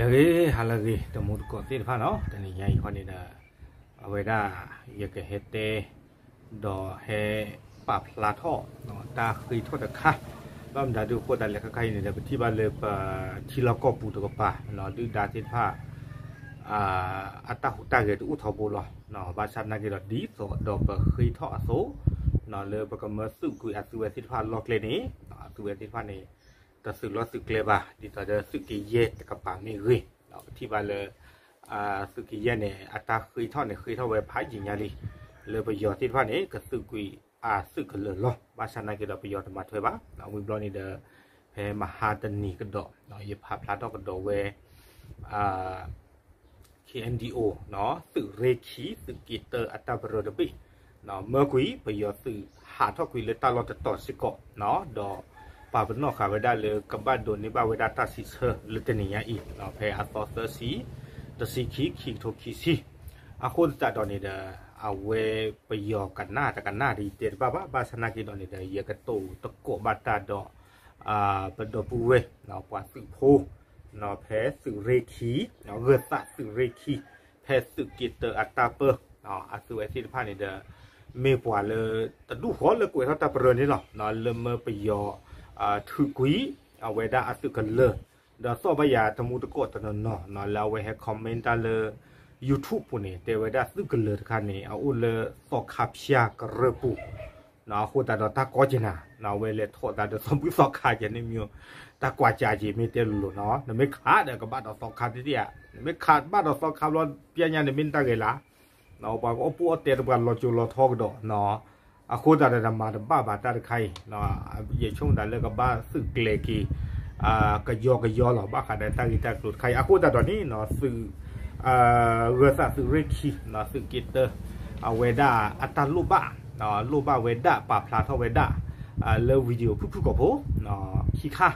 လၢအဂ့ၤ ဟါလၢအဂ့ၤ တမူတကိးသ့ၣ်တဖၣ်နီၤ, တနံၤညါအံၤဃီန့ၣ်ဒီး အဝဲဒၣ် ယကဟဲတဲ ဒီးဟဲပာ်ဖျါထီၣ် တၢ်ဃ့ထီၣ်တခါ, ဘၣ်မတၤဒုးအဃိသတးလဲၣ် ခဲခါအံၤန့ၣ်ဒီး ပထံၣ်ဘၣ်လၢပထံလီၢ်ကီၢ်ပူၤတကပၤ ဒုၣ်ဒါသ့ၣ်တဖၣ် အတၢ်ဟူးတၢ်ဂဲၤတအိၣ်ထီဘိလီၤ. ဘၣ်ဆၣ်သနာ်က့ဒီး ဒ်သိးဒီးပဃ့ထီၣ်အသိး လၢပကမၢသုးကွံာ်အသုးဝဲသ့ၣ်တဖၣ်အလီၢ်ကျဲန့ၣ် အသုးဝဲသ့ၣ်တဖၣ်န့ၣ် တသုးလီၢ်သုးကျဲဘၣ်, ဒ်သိးဒီးသုးက့ယဲၢ်တကပၤမ့ၢ်ဂ့ၤ, ပထံၣ်ဘၣ်လၢ သုးက့ယဲၢ်န့ၣ် အတၢ်ဃ့ထီၣ်န့ၣ် ဃ့ထီၣ်ဝဲဖးယံာ်ညါလံ, လၢပယီၤသ့ၣ်တဖၣ်န့ၣ် ကသုးကွံာ်အသုးကလၢၤလီၤ. ဘၣ်ဆၣ်သနာ်က့ဒီး ပယီၤတမၤထွဲဘၣ်, ဝံၤဘျီန့ၣ်ဒီး ဖဲမဟါတနံၤကဒီး ယဖးဖျါထီၣ်ကဒီးဝဲ KNDO သုးရ့ၣ်ခံ သုးက့တၢအတၢ်ပရၢတဘ့ၣ် မၢကွံာ် ပယီၤသုးဟးထီၣ်ကွံာ်လၢတၢ်လီၢ်တတီၤစ့ၢ်ကီး, ဒီးပာ်ပနီၣ်ဃာ်ဝဲဒၣ်လၢကဘၣ်ဒိးန့ၢ်ဘၣ်ဝဲဒၣ်တၢ်စံးဆၢလၢတနံၤညါအံၤ ဖဲအသီသၢဆံ တဆံခံ ခံကထိခံဆံ, အဃိသတးဒီးန့ၣ်ဒီး အဝဲပယီၤကနၣ်တကနၣ်ဒီးယတဲတဘၣ်ဘၣ်, ဘၣ်ဆၣ်သနာ်က့ဒီးန့ၣ်ဒီး ယကတိၤသကိးဘၣ်တၢ်ဒီး ပဒီပုၢ်ဝဲၢ် ပှၤသုးဖိ ဖဲသုးရ့ၣ်ခံ ဂၢၢ်သးသုးရ့ၣ်ခံ ဖဲသုးက့တၢအတၢ်ပၢ အသုးဝဲသ့ၣ်တဖၣ်န့ၣ်ဒီး မ့ၢ်ပှၤလၢတဒူၣ်ဃီလၢကွဲးထီၣ်တၢ်ပရၢန့ၣ်လီၤ. လၢမၢပယီၤ ထုးကွံာ် အဝဲဒၣ်အသုးကလၢၤ ဒီးသီၣ်ဘၣ်ယၤတမူတကိးတနီၤနီၤ လၢအဝဲဟဲ comment တၢ်လၢ YouTube ပူၤန့ၣ် တဲဝဲဒၣ်သုးကလၢၤတခါန့ၣ် အအိၣ်လၢသီခါဖၠၣ်ကရၢၢ်ပူၤ အဃိသတးဒီးတၢ်ကီက့ၤနၤ အဝဲလဲၤထီၣ်သးဒီးသီဘူၣ်သီခါကဲန့ၣ်မ့ၢ် တၢ်ကွၢ်ကးက့ၤမ့ၢ်တဲလိၤလိၤနီၤ, နမ့ၢ်ခးဒီးကဘၣ်ဒီးသီခါတ့ၢ်ဧါ, နမ့ၢ်ခးဘၣ်ဒီးသီခါဘျီ ပျဲညါန့ၣ်မ့ၢ်နတၢ်ဂဲၤလၢ်, ပှၤကအိၣ်ပူၤအိၣ်တဲတပှၤလီၤစိၤလီၤထီကဒီး အဃိသတးဒီးမၤတဘၣ်ဘၣ်တၢ်တခါအံၤ, ယဆိကမိၣ်သးလၢကဘၣ်သုးကျဲၤက့ၤ ကယီကယီလီၤ ဘၣ်ဃးဒီးတၢ်ဂ့ၢ်တၢ်ကျိၤတခါအံၤ, အဃိသတးဒီးန့ၣ် သုး ဂၢၢ်သးသုးရ့ၣ်ခံ သုးက့တၢ အဝဲဒၣ်အတၢ်လိၣ်ဘၣ် လိၣ်ဘၣ်ဝဲဒၣ် ပာ်ဖျါထီၣ်ဝဲဒၣ် လၢ video ဖုၣ်ဖုၣ်ကိာ်ဖိ ခံခါ,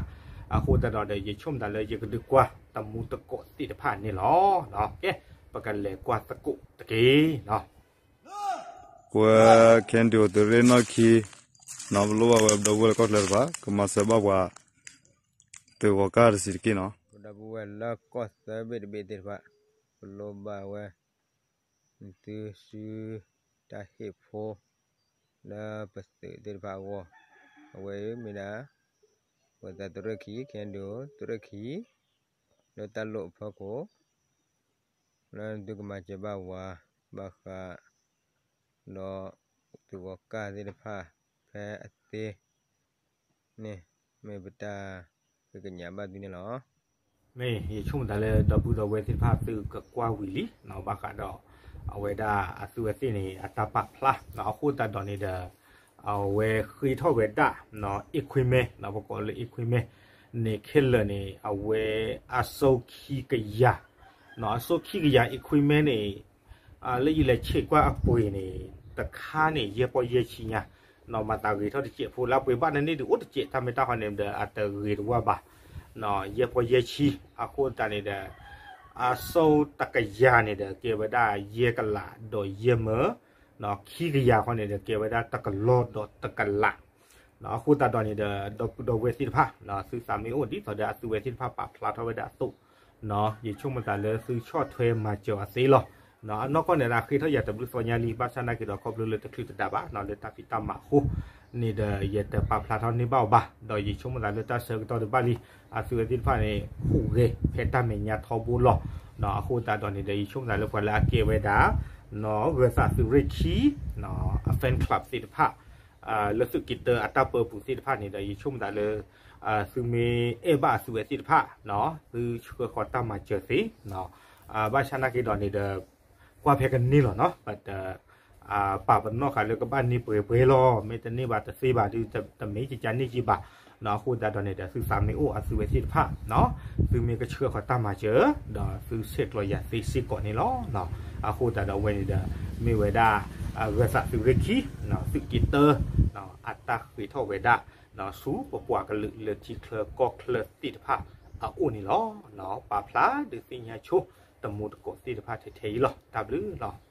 အဃိသတးဒီး ယဆိကမိၣ်သးလၢယကဒုးကွၢ်တမူတကိးသ့ၣ်တဖၣ်န့ၣ်လီၤ. ကဲ ပကလဲၤကွၢ်သကိးတက့ၢ်နီၤ. ပဝဲ KNDO သုးရ့ၣ်နီၣ်ခံ ပလိၣ်ဘၣ်ဝဲပဒီပုၢ်ဝဲၢ်လၢကီၢ်ချၢတဖၣ် ကမၤစၢၤဘၣ်ပှၤ သုးဂီၤကၢ်တဆံးတက့ၢ်နီၤ. ပဒီပုၢ်ဝဲၢ်လၢကီၢ်သၢဘ့ၣ်တဘ့ၣ်သ့ၣ်တဖၣ် ပလိၣ်ဘၣ်ဝဲ သုစုတၢ်ဟ့ၣ်ဖိ လၢပသုးသ့ၣ်တဖၣ်အဂီၢ်, အဝဲအံၤမ့ၢ်ဒၣ် ပဝဲသးသုးရ့ၣ်ခံ KNDO သုးရ့ၣ်ခံ လၢတၢ်လိၣ်အဖီခိၣ် လၢသုကမၤစၢၤဘၣ်ဝဲ ဘၣ်ဃး ဒီးသုးဂီၤကၢ်သ့ၣ်တဖၣ် ဖဲအသ့န့ၣ် မ့ၢ်ပတၢ်ဃ့ကညးဘၣ်သုန့ၣ်လီၤ. မ့ၢ်ယဆိကမိၣ်သးလၢဒီပုၢ်ဒီဝဲၢ်သ့ၣ်တဖၣ်သုကကွၢ်ဝံၤလံ ဘၣ်ဃးဒီး အဝဲဒၣ်အသုးဝဲသ့ၣ်န့ၣ် အတၢ်ပာ်ဖျါ အဃိသတးဒီးန့ၣ်ဒီး အဝဲဃ့ထီၣ်ဝဲဒၣ် equipment ပကိးလၢ equipment န့ၣ် ခဲလၢာ်န့ၣ် အဝဲအစိခံကယၤ အစိခံကယၤ equipment န့ၣ် လၢယလဲၤဆဲးကွၢ်အပှ့ၤန့ၣ် တခါန့ၣ် ယဲၢ်ပီၢ်ယဲၢ်ဆံညါ မၤသးဂ့ၤထီၣ်တစဲးဖိလၢအပှ့ၤဘၣ်န့ၣ်န့ၣ်ဒုးအိၣ်တစဲး တၢ်မ့ၢ်တၢ်ဟီန့ၣ်ဒီး အတဂ့ၤတဝါဘၣ် ယဲၢ်ပီၢ်ယဲၢ်ဆံ အဃိသတးန့ၣ်ဒီး အစိတကယၤန့ၣ်ဒီး ကဲဝဲဒၣ်ယဲၢ်ကလးဒီးယဲၢ်မၢ ခံကယၤဃီန့ၣ်ဒီး ကဲဝဲဒၣ်တကလီၢ်ဒီးတကလး အဃိသတးဒီးန့ၣ်ဒီး ဒီပုၢ်ဒီဝဲၢ်သ့ၣ်တဖၣ် သုသးမ့ၢ်အိၣ်ဒ်သိးဒီးအသုးဝဲသ့ၣ်တဖၣ်ပာ်ဖျါထီၣ်ဝဲဒၣ်အသိး ယဆိကမိၣ်သးလၢသုဆီၣ်ထွဲမၤစၢၤအီၤသ့လီၤ. အနီၢ်ကီၢ်န့ၣ် အဃ့ထီၣ်ယၤတဘျုးသီညါလံ ဘၣ်ဆၣ်သနာ်က့ဒီး ခီဖျိလၢတချုးတဒါဘၣ် လၢတၢ်ဖံးတၢ်မၤအဃိန့ၣ်ဒီး ယတပာ်ဖျါထီၣ်န့ၢ်ဘၣ်အီၤဘၣ် ဒီးယဆိကမိၣ်သးလၢတၢ်ဆၢကတီၢ်တဘၣ်လံ အသုးဝဲသ့ၣ်တဖၣ်န့ၣ် ဟူးဂဲၤဖဲတၢ်မဲာ်ညါထီဘိလီၤ. အဃိသတးဒီးန့ၣ်ဒီး ယဆိကမိၣ်သးလၢပှၤလၢအကဲဝဲဒၣ် ဂၢၢ်သးသုးရ့ၣ်ခံ အ fan club သ့ၣ်တဖၣ် လၢသုးက့တၢအတၢ်ပၢပူၤသ့ၣ်တဖၣ်န့ၣ်ဒီး ယဆိကမိၣ်သးလၢ သုမ့ၢ်အဲၣ်ဘၣ်အသုးဝဲသ့ၣ်တဖၣ် သုဆှၢဃီၤတၢ်မၤစၢၤသ့ ဘၣ်ဆၣ်သနာ်က့ဒီးန့ၣ်ဒီး ကွၢ်ဖဲကန့ၢ်လီၤနီၤ ပာ်ပနီၣ်ဃာ်လၢကဘၣ်န့ၢ်ပှဲၤပှဲၤလီၤ မ့ၢ်တန့ၢ်ဘၣ်တသ့ဘၣ်ဒီး တမ့ၢ်ကကန့ၢ်က့ဘၣ် အဃိသတးဒီးန့ၣ်ဒီး သုသးမ့ၢ်အိၣ်အသုးဝဲသ့ၣ်တဖၣ် သုမ့ၢ်ကဆှၢဃီၤတၢ်မၤစၢၤ ဒီးသုဆဲးကျိးယၤသ့စ့ၢ်ကီးန့ၣ်လီၤ. အဃိသတးဒီးအဝဲန့ၣ်ဒီး မ့ၢ်ဝဲဒၣ် ဂၢၢ်သးသုးရ့ၣ်ခံ သုးက့တၢ အတၢ်ဃ့ထီၣ်ဝဲဒၣ် ဆူပပှၤကလုာ်လၢထံချၢကီၢ်ချၢသ့ၣ်တဖၣ်အအိၣ်န့ၣ်လီၤ. ပာ်ဖျါဒုးသ့ၣ်ညါဆိ တမူတကိးသ့ၣ်တဖၣ်ထဲထဲအံၤလီၤ. တၢ်ဘျုးလီၤ.